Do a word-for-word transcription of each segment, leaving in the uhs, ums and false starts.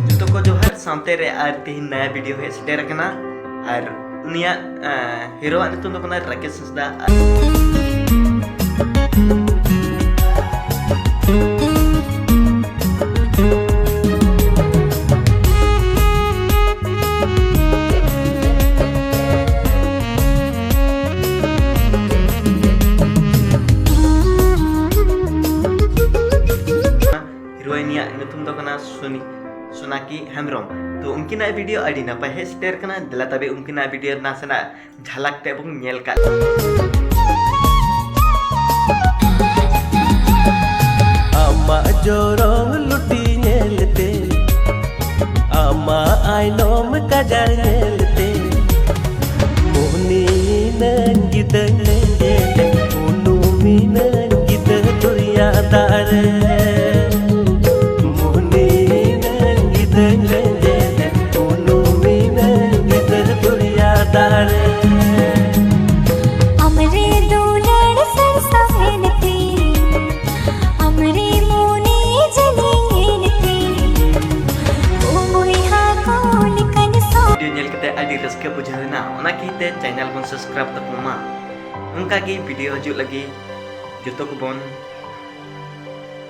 ᱡᱚᱛᱚ ᱠᱚ ᱡᱚᱦᱟᱨ, ᱥᱟᱶᱛᱮ ᱨᱮ ᱟᱨ ᱛᱮᱦᱮᱧ ᱱᱟᱭᱟ ᱵᱷᱤᱰᱤᱭᱳ ᱦᱮᱡ ᱥᱮᱴᱮᱨ ᱟᱠᱟᱱᱟ᱾ ᱟᱨ ᱩᱱᱤᱭᱟᱜ, ᱟᱸ, ᱦᱤᱨᱳᱣᱟᱜ ᱧᱩᱛᱩᱢ ᱫᱚ ᱠᱟᱱᱟ ᱨᱟᱠᱮᱥ ᱦᱟᱸᱥᱫᱟ᱾ ᱦᱤᱨᱳᱭᱤᱱᱤᱭᱟᱜ ᱧᱩᱛᱩᱢ ᱫᱚ ᱠᱟᱱᱟ ᱥᱩᱱᱤ, ᱥᱳᱱᱟᱠᱤ ᱦᱮᱢᱵᱨᱚᱢ᱾ ᱛᱚ, ᱩᱱᱠᱤᱱᱟᱜ ᱵᱷᱤᱰᱤᱭᱳ ᱟᱹᱰᱤ ᱱᱟᱯᱟᱭ ᱦᱮᱡ ᱥᱮᱴᱮᱨ ᱠᱟᱱᱟ᱾ ᱫᱮᱞᱟ ᱛᱚᱵᱮ ᱩᱱᱠᱤᱱᱟᱜ ᱵᱷᱤᱰᱤᱭᱳ ᱱᱟᱥᱮᱱᱟᱜ ᱡᱷᱟᱞᱟᱠ ᱛᱮ ᱵᱚᱱ ᱧᱮᱞ ᱠᱟᱜ᱾ ᱟᱢᱟᱜ ᱡᱚᱨᱚᱢ ᱞᱩᱴᱤ ᱧᱮᱞᱛᱮ, ᱟᱢᱟᱜ ᱟᱭᱱᱚᱢ ᱠᱟᱡᱟᱲ ᱧᱮᱞᱛᱮ, ᱢᱩᱦᱱᱤᱱᱟᱹᱧ ᱜᱤᱫᱟᱹᱧ ᱞᱮᱸᱡᱮᱫ, ᱩᱱᱩᱢᱤᱱᱟᱹᱧ ᱜᱤᱫᱟᱹ ᱫᱚᱨᱭᱟ ᱫᱟᱜ ᱨᱮ᱾ ᱢᱩᱦᱱᱤᱱᱟᱹᱧ ᱜᱤᱫᱟᱹᱧ ᱞᱮᱸᱡᱮᱫ, ᱩᱱᱩᱢᱤᱱᱟᱹᱧ ᱜᱤᱫᱟᱹ ᱫᱚᱨᱭᱟ ᱫᱟᱜ ᱨᱮ᱾ ᱟᱢᱨᱮ ᱫᱩᱞᱟᱹᱲ ᱥᱟᱨᱥᱟᱣᱮᱱ ᱛᱮ, ᱟᱢᱨᱮ ᱢᱚᱱᱮ ᱡᱟᱹᱱᱤᱭᱮᱱ ᱛᱮ, ᱳ ᱵᱚᱭᱦᱟ ᱠᱚ ᱞᱮᱠᱟᱧ ᱥᱚ- ᱵᱷᱤᱰᱤᱭᱳ ᱧᱮᱞ ᱠᱟᱛᱮ ᱟᱹᱰᱤ ᱨᱟᱹᱥᱠᱟᱹ ᱵᱩᱡᱷᱟᱹᱣ ᱮᱱᱟ, ᱚᱱᱟ ᱠᱷᱟᱹᱛᱤᱨ ᱛᱮ ᱪᱮᱱᱮᱞ ᱵᱚᱱ ᱥᱟᱵᱥᱠᱨᱟᱭᱤᱵ ᱛᱟᱵᱚᱱ ᱢᱟ᱾ ᱚᱱᱠᱟ ᱜᱮ ᱵᱷᱤᱰᱤᱭᱳ ᱦᱤᱡᱩᱜ ᱞᱟᱹᱜᱤᱫ ᱡᱚᱛᱚ ᱠᱚᱵᱚᱱ,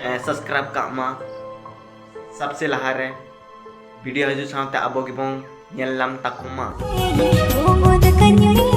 ᱮ, ᱥᱟᱵᱥᱠᱨᱟᱭᱤᱵ ᱠᱟᱜ ᱢᱟ᱾ ᱥᱟᱵᱥᱮ ᱞᱟᱦᱟᱨᱮ ᱵᱷᱤᱰᱤᱭᱳ ᱦᱤᱡᱩᱜ ᱥᱟᱶᱛᱮ ᱟᱵᱚ ᱜᱮᱵᱚᱱ ᱧᱮᱞ ᱧᱟᱢ ᱛᱟᱠᱚ ᱢᱟ᱾ ᱠᱚᱢᱚᱫ ᱠᱟᱹᱧ